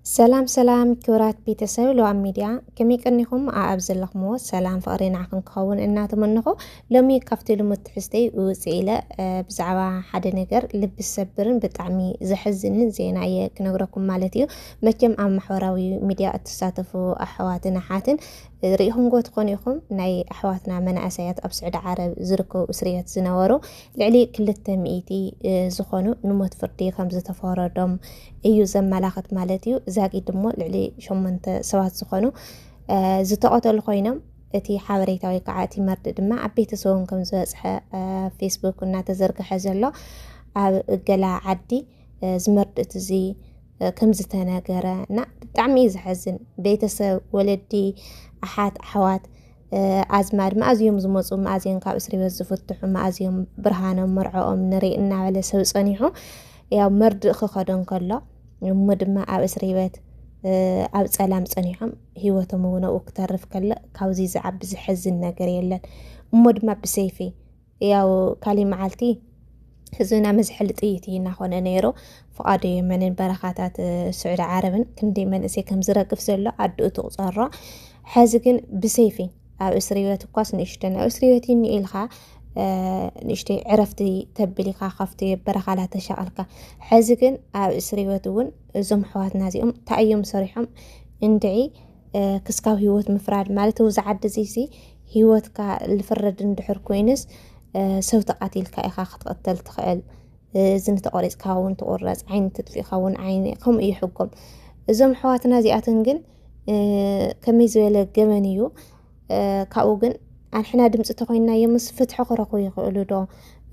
ሰላም ሰላም ክቡራት ቤተሰብ ሉዋም ሚድያ፣ ከመይ ቀኒኹም? ኣኣብ ዘለኹምዎ ሰላም ፍቕሪ ንዓኹም ክኸውን እናተመነኹ፣ ሎሚ ካብቲ ልሙድ ትሕዝተይ ውፅእ ኢለ፣ እ፣ ብዛዕባ ሓደ ነገር ልቢ ዝሰብርን ብጣዕሚ ዘሕዝንን ዜና እየ ክነግረኩም ማለት እዩ። መቸም ኣብ ማሕበራዊ ሚድያ እትሳተፉ ኣሕዋትን ኣሓትን ርኢኹምዎ ትኾኑ ኢኹም። ናይ ኣሕዋትና መናእሰያት ኣብ ስዑዲ ዓረብ ዝርከቡ እስርየት ዝነበሩ ልዕሊ ክልተ ሚእቲ፣ እ፣ ዝኾኑ ንሞት ፍርዲ ከም ዝተፈረዶም እዩ ዘመላኽት ማለት እዩ። ዛጊድ ድሞ ልዕሊ ሸሞንተ ሰባት ዝኾኑ፣ እ፣ ዝተቐተሉ ኮይኖም፣ እቲ ሓበሬታ ወይ ከዓ እቲ መርድእ ድማ ኣብ ቤተሰቦም ከም ዝበፅሐ፣ እ፣ ፌስቡክ እናተዘርግሐ ዘሎ ኣብ እገላ ዓዲ፣ እ፣ እዚ መርድእት እዚ፣ እ፣ ከም ዝተነገረ እና ብጣዕሚ እዩ ዘሐዝን። ቤተሰብ፣ ወለዲ፣ ኣሓት፣ ኣሕዋት፣ እ፣ ኣዝማድ መኣዝ እዮም ዝመፁ፣ መኣዝ እዮም ካብ እስር ቤት ዝፍትሑ፣ መኣዝ እዮም ብርሃኖም መርዕኦም ንርኢ እናበለ ሰብ ፀኒሑ ያው መርድእ ክኸዶ እንከሎ፣ እሞ ድማ ኣብ እስር ቤት፣ እ፣ ኣብ ፀላም ፀኒሖም ህይወቶም እውን ኣብኡ ክተርፍ ከሎ ካብዚ ዝዓቢ ዘሐዝን ነገር የለን። እሞ ድማ ብሰይፊ ያው ካሊእ መዓልቲ ህዝብና መዝሐሊ ጥይት እዩ እናኾነ ነይሩ። ፍቓዶ የመንን በረኻታት፣ እ፣ ስዑዲ ዓረብን ክንደይ መንእሰይ ከም ዝረግፍ ዘሎ ኣድኡ ትቑፀሮ። ሕዚ ግን ብሰይፊ ኣብ እስር ቤት እኳስ ንእሽተን ኣብ እስር ቤት እኒ ኢልካ፣ እ፣ ንእሽተይ ዕረፍቲ ተብል ኢኻ ካብቲ በረኻላ ተሻቐልካ። ሕዚ ግን ኣብ እስር ቤት እውን እዞም ኣሕዋትና እዚኦም እንታይ እዮም ሰሪሖም? እንድዒ፣ እ፣ ክስካብ ህይወት ምፍራድ ማለት እዚ ዓዲ እዚ ሲ ህይወትካ ልፍረድ እንድሕር ኮይንስ፣ እ፣ ሰብ ተቓቲልካ ኢኻ ክትቐተል ትኽእል። እ፣ እዝኒ ተቖሪፅካ እውን ትቑረፅ፣ ዓይኒ ተጥፊእካ እውን ዓይኒ፣ ከምኡ እዩ ሕጎም። እዞም ኣሕዋትና እዚኣትን ግን፣ እ፣ ከመይ ዝበለ ገበን እዩ። እ፣ ካብኡ ግን ኣንሕና ድምፂ ተኾይንናዮምስ ፍትሒ ክረኽቡ ይኽእሉ ዶ?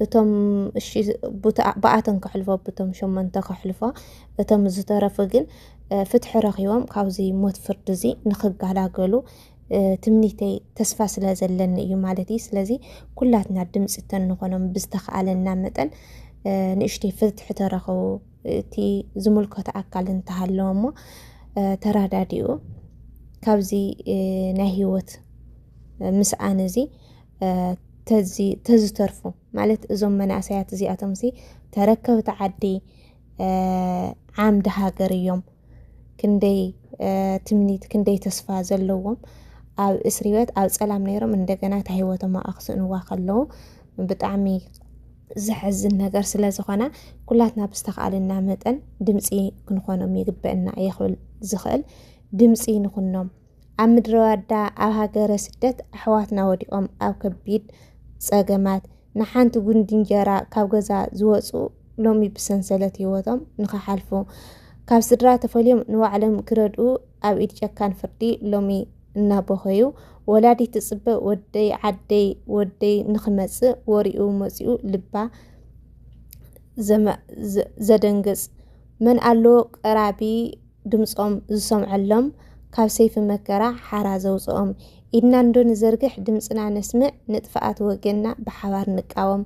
እቶም እሺ፣ ቡታ-፣ ብኣቶም ከሕልፎ፣ ብቶም ሸሞንተ ከሕልፎ፣ እቶም ዝተረፉ ግን፣ እ፣ ፍትሒ ረኺቦም ካብዚ ሞት ፍርዲ እዚ ንኽገላገሉ፣ እ፣ ትምኒተይ ተስፋ ስለ ዘለኒ እዩ ማለት እዩ። ስለዚ ኩላትና ድምፂ ተንኾኖም ብዝተኽኣለና መጠን፣ እ፣ ንእሽተይ ፍትሒ ተረኽቡ፣ እቲ ዝምልከቶ ኣካል እንተሃለወ እሞ፣ እ፣ ተራዳዲኡ ካብዚ፣ እ፣ ናይ ህይወት፣ እ፣ ምስኣን እዚ፣ እ፣ ተዚ-፣ ተዝተርፉ ማለት እዞም መናእሰያት እዚኣቶም ሲ ተረከብቲ ዓዲ፣ እ፣ ዓምዲ ሃገር እዮም። ክንደይ፣ እ፣ ትምኒት፣ ክንደይ ተስፋ ዘለዎም ኣብ እስር ቤት ኣብ ጸላም ነይሮም እንደገና እታ ህይወቶም ኣኽስእንዋ ከለዉ ብጣዕሚ ዘሐዝን ነገር ስለ ዝኾነ ኩላትና ብዝተኽኣለና መጠን ድምፂ ክንኾኖም ይግበአና እየ ክብል ዝኽእል ድምፂ ንኹኖም። ኣብ ምድረ ባዳ ኣብ ሃገረ ስደት ኣሕዋትና ወዲቖም ኣብ ከቢድ ጸገማት ንሓንቲ ጉንዲ እንጀራ ካብ ገዛ ዝወፁ ሎሚ ብሰንሰለት ህይወቶም ንኽሓልፉ ካብ ስድራ ተፈልዮም ንባዕሎም ክረድኡ ኣብ ኢድ ጨካን ፍርዲ ሎሚ እናበኸዩ ወላዲት ትፅበ ወደይ ዓደይ ወደይ ንኽመፅእ ወሪኡ መፂኡ ልባ ዘመ-፣ ዘ-፣ ዘደንግፅ መን ኣሎ ቀራቢ ድምፆም ዝሰምዐሎም ካብ ሰይፊ መከራ ሓራ ዘውፅኦም ኢድና እንዶ ንዘርግሕ ድምፅና ነስምዕ ንጥፍኣት ወገንና ብሓባር ንቃወም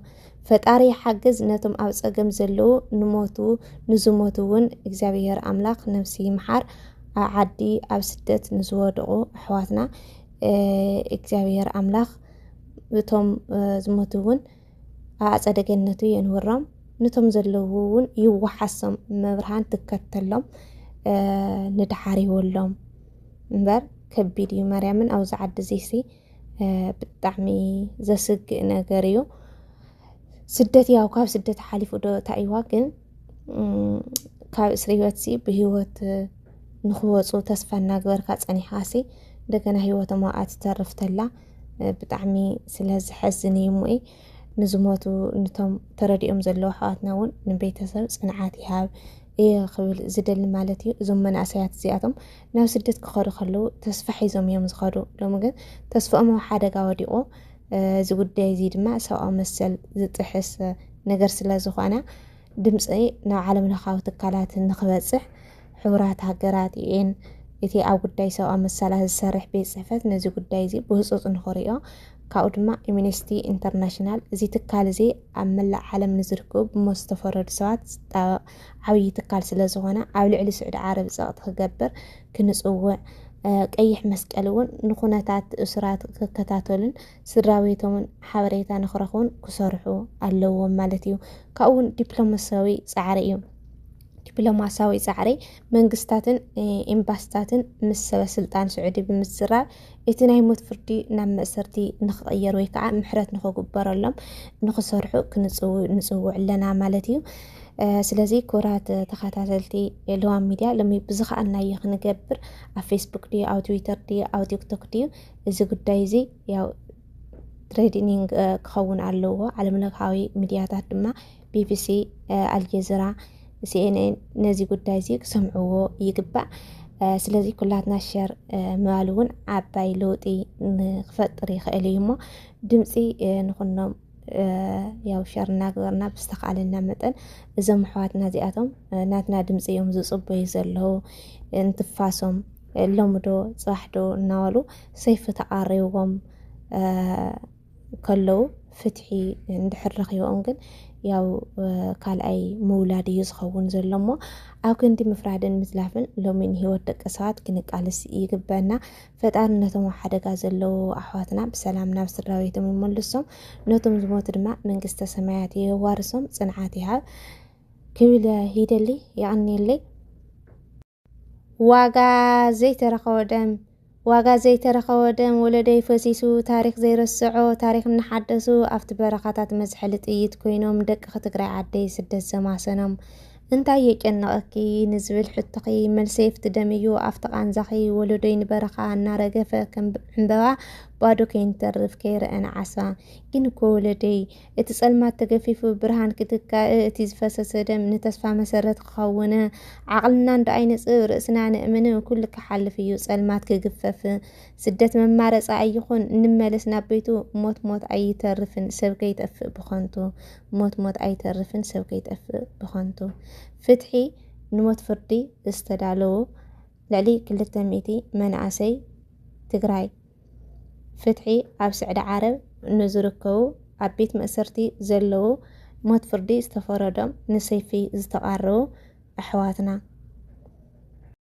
ፈጣሪ ይሓግዝ ነቶም ኣብ ፀገም ዘለዉ ንሞቱ ንዝሞቱ እውን እግዚኣብሔር ኣምላኽ ነፍሲ ይምሓር ኣብ ዓዲ ኣብ ስደት ንዝወደቑ ኣሕዋትና እግዚኣብሔር ኣምላኽ እቶም ዝሞቱ እውን ኣጸደ ገነቱ የንውሮም፣ ነቶም ዘለዉ እውን ይወሓሶም፣ መብርሃን ትከተሎም፣ ንድሓር ይወሎም እምበር ከቢድ እዩ። ማርያምን ኣብዚ ዓዲ እዚሲ ብጣዕሚ ዘስግእ ነገር እዩ። ስደት ያው ካብ ስደት ሓሊፉ ዶ ታይዋ ግን ካብ እስር ህይወትሲ ብህይወት ንኽወፁ ተስፋ እናግበርካ ፀኒሕካሲ እንደገና ህይወቶም ኣብኣ ትተርፍ ተላ ብጣዕሚ ስለ ዝሐዝን እዩ እሞይ። ንዝሞቱ ንቶም ተረዲኦም ዘለዉ ኣሕዋትና እውን ንቤተሰብ ፅንዓት ይሃብ እየ ክብል ዝደሊ ማለት እዩ። እዞም መናእሰያት እዚኣቶም ናብ ስደት ክኸዱ ከለዉ ተስፋ ሒዞም እዮም ዝኸዱ። ሎሚ ግን ተስፍኦም ኣብ ሓደጋ ወዲቑ። እዚ ጉዳይ እዚ ድማ ሰብኣዊ መሰል ዝጥሕስ ነገር ስለ ዝኾነ ድምፂ ናብ ዓለም ለኻዊ ትካላት ንኽበፅሕ ሕቡራት ሃገራት ዩኤን እቲ ኣብ ጉዳይ ሰብኣዊ መሰላት ዝሰርሕ ቤት ፅሕፈት ነዚ ጉዳይ እዚ ብህፁፅ ንኽሪኦ ካብኡ ድማ ኤምነስቲ ኢንተርናሽናል እዚ ትካል እዚ ኣብ መላእ ዓለም ንዝርከቡ ብሞት ዝተፈረዱ ሰባት ዝጣበቕ ዓብዪ ትካል ስለ ዝኾነ ኣብ ልዕሊ ስዑዲ ዓረብ ፀቕጢ ክገብር ክንፅውዕ ቀይሕ መስቀል እውን ንኩነታት እሱራት ክከታተሉን ስድራ ቤቶምን ሓበሬታ ንክረኽቡን ክሰርሑ ኣለዎም ማለት እዩ። ካብኡ እውን ዲፕሎማሲያዊ ፃዕሪ እዩ። ብዲፕሎማሳዊ ጻዕሪ መንግስታትን ኤምባስታትን ምስ ሰበ ስልጣን ስዑዲ ብምዝራብ እቲ ናይ ሞት ፍርዲ ናብ መእሰርቲ ንክቕየር ወይ ከዓ ምሕረት ንክግበረሎም ንክሰርሑ ክንፅውዕ ኣለና ማለት እዩ። ስለዚ ክቡራት ተኸታተልቲ ልዋም ሚድያ፣ ሎሚ ብዝኸኣልናዮ ክንገብር ኣብ ፌስቡክ ድዩ፣ ኣብ ትዊተር ድዩ፣ ኣብ ቲክቶክ ድዩ፣ እዚ ጉዳይ እዚ ያው ትሬንዲንግ ክኸውን ኣለዎ። ዓለም ለኻዊ ሚድያታት ድማ ቢቢሲ፣ ኣልጀዚራ፣ ሲኤንኤን ነዚ ጉዳይ እዚ ክሰምዕዎ ይግባእ። ስለዚ ኩላትና ሸር ምባል እውን ዓባይ ለውጢ ንክፈጥር ይኽእል እዩ እሞ ድምፂ ንኹኖም። ያው ሸር እናገበርና ብዝተኻለና መጠን እዞም ኣሕዋትና እዚኣቶም ናትና ድምፂ እዮም ዝፅበዩ ዘለዉ። እንትፋሶም ሎሚ ዶ ፅባሕ ዶ እናበሉ ሰይፊ ተቓሪዎም ከለዉ ፍትሒ እንድሕር ረኺቦም ግን ያው ካልኣይ ምውላድ እዩ ዝኸውን ዘሎ እሞ ኣብ ክንዲ ምፍራድን ምዝላፍን ሎሚ ንህይወት ደቂ ሰባት ክንቃልስ ይግበና። ፈጣሪ ነቶም ኣብ ሓደጋ ዘለዉ ኣሕዋትና ብሰላም ናብ ስድራ ቤቶም ይመልሶም። ነቶም ዝሞቱ ድማ መንግስተ ሰማያት የዋርሶም፣ ጽንዓት ይሃብ ክብል ይደሊ። የቐንየለይ። ዋጋ ዘይተረኸቦ ደም፣ ዋጋ ዘይተረኸቦ ደም ወለደይ ፈሲሱ፣ ታሪኽ ዘይረስዖ፣ ታሪኽ እናሓደሱ ኣብቲ በረኻታት መዝሐሊ ጥይት ኮይኖም፣ ደቅኺ ትግራይ ዓደይ ስደት ዘማሰኖም። እንታይ የጨነቐኪ ንዝብል ሕቶኺ፣ መልሰይ ኣብቲ ደም እዩ፣ ኣብቲ ቃንዛኺ። ወለዶይ ንበረኻ እናረገፈ ከም ዕምበባ ባዶ ከይንተርፍ ከይረኣና ዓስባ። ግን እኮ ወለደይ፣ እቲ ጸልማት ተገፊፉ ብርሃን ክትካእ፣ እቲ ዝፈሰሰ ደም ንተስፋ መሰረት ክኸውን። ዓቕልና እንዶ ኣይንጽብ፣ ርእስና ንእምን፣ ኩሉ ክሓልፍ እዩ፣ ጸልማት ክግፈፍ። ስደት መማረጻ ኣይኹን፣ እንመለስ ናብ ቤቱ። ሞት ሞት ኣይተርፍን፣ ሰብ ከይጠፍእ ብኸንቱ። ሞት ሞት ኣይተርፍን፣ ሰብ ከይጠፍእ ብኸንቱ። ፍትሒ ንሞት ፍርዲ ዝተዳለዉ ልዕሊ ክልተ ሚእቲ መናእሰይ ትግራይ። ፍትሒ ኣብ ስዕዲ ዓረብ ንዝርከቡ ኣብ ቤት መእሰርቲ ዘለዉ፣ ሞት ፍርዲ ዝተፈረዶም፣ ንሰይፊ ዝተቓረቡ ኣሕዋትና።